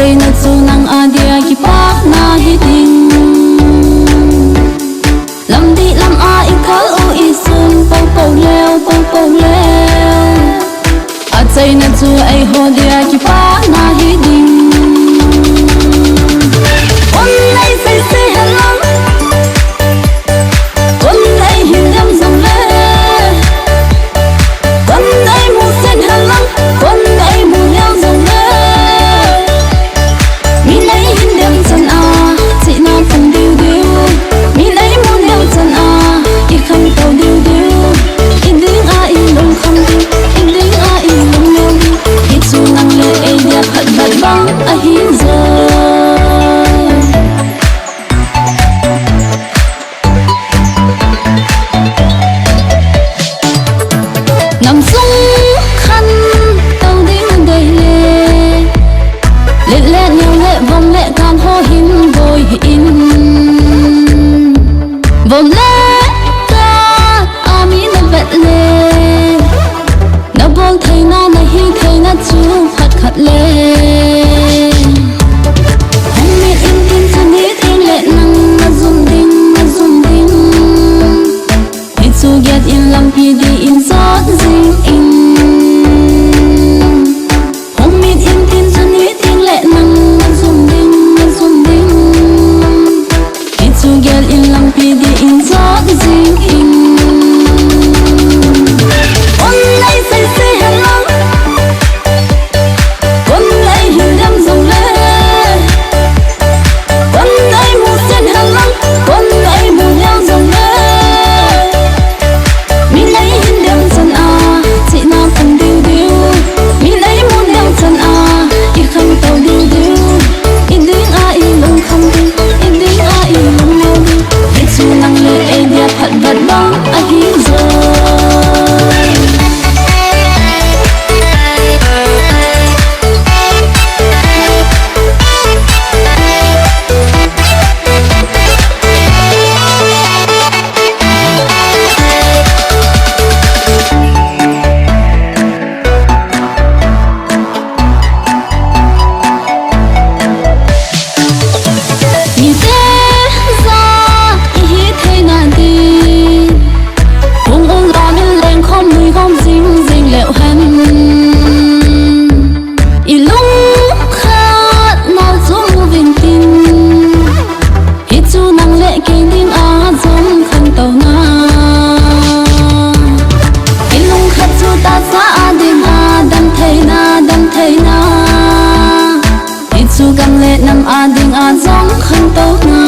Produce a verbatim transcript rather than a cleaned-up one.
Achaina chu nang adia kipana hiding. Lamdih lam a ikal u isun popo leu, popo leu. Achaina chu eiho dia kipana hiding. Kon nei seisei henlang, kon nei hindem jongle, kon nei musen henlang, kon nei muneo jongle, mi nei hindem chan a, chihna phong diu diu, mi nei muneo chan a, ikhantou diu diu, iding a ilungkham diu, iding a ilungneo diu, hichu nang le eidia phatvat bang ahi jo. Namsung khantou ding deile, let le neo le vom le kangho hin boi hih in. Vom le kang a mi navet le, nabol theina nahi theina chu phat khat le. Hung mit in tin chu niteng le nang najum ding, najum ding. Hichu gel in lampi din jot jing in. Hung mit in tin chu niteng le nang najum ding, najum ding. Hichu gel in lampi din jot jing in. Kon nei seisei henlang, kon nei hindem jongle, kon nei musen henlang, kon nei muneo jongle, mi nei hindem chan a, chihna phong diu diu, mi nei muneo chan a, ikhantou diu diu, iding a ilungkham diu, iding a ilungneo diu, hichu nang le eidia phatvat bang ahi jo. Mite ja ihi theina din, hung um lam in lengkhom nuikhom jing jing leu hen. Ilungkhat nau chu mu vin tin, hichu nang le kei ding a jong khantouna. Ilungkhat chu tahsa a ding a dam theina, dam theina. Hichu gam le nam a ding a jong khantouna.